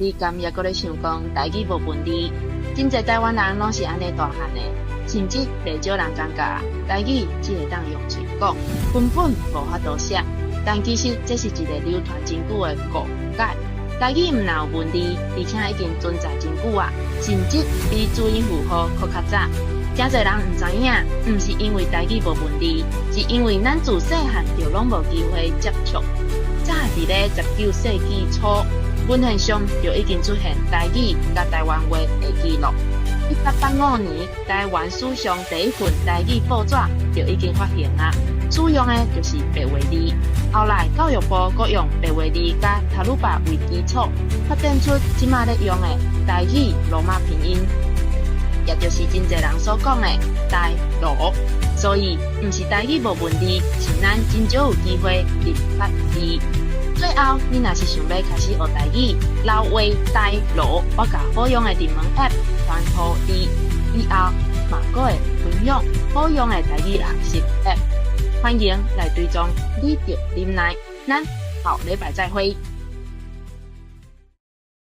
你敢猶閣咧想講台語無文字？真濟台灣人攏是按呢大漢的，甚至袂少人感覺台語只會當用喙講，根本無法度寫。但其實這是一个流傳真久的誤解。台語毋但有文字，而且已經存在真久啊，甚至比注音符號閣較早。誠濟人毋知影，毋是因為台語無文字，是因為咱自細漢就攏無機會接觸。早佇咧19世紀初，文獻上就已經出現台語佮台灣話的記錄。1885年，台灣史上第一份台語報紙就已經發行啊，使用的就是白話字。後來教育部閣用白話字佮塔魯巴為基礎，發展出這馬咧用的台語羅馬拼音，也就是真濟人所講的台羅。所以，毋是台語無文字，是咱真少有機會認捌字。最後，你若是想欲開始學台語，老話台羅，我共好用的入門 App 傳予你，以後嘛閣會分享好用的台語學習 App。歡迎來追蹤李著忍耐，咱後禮拜再會。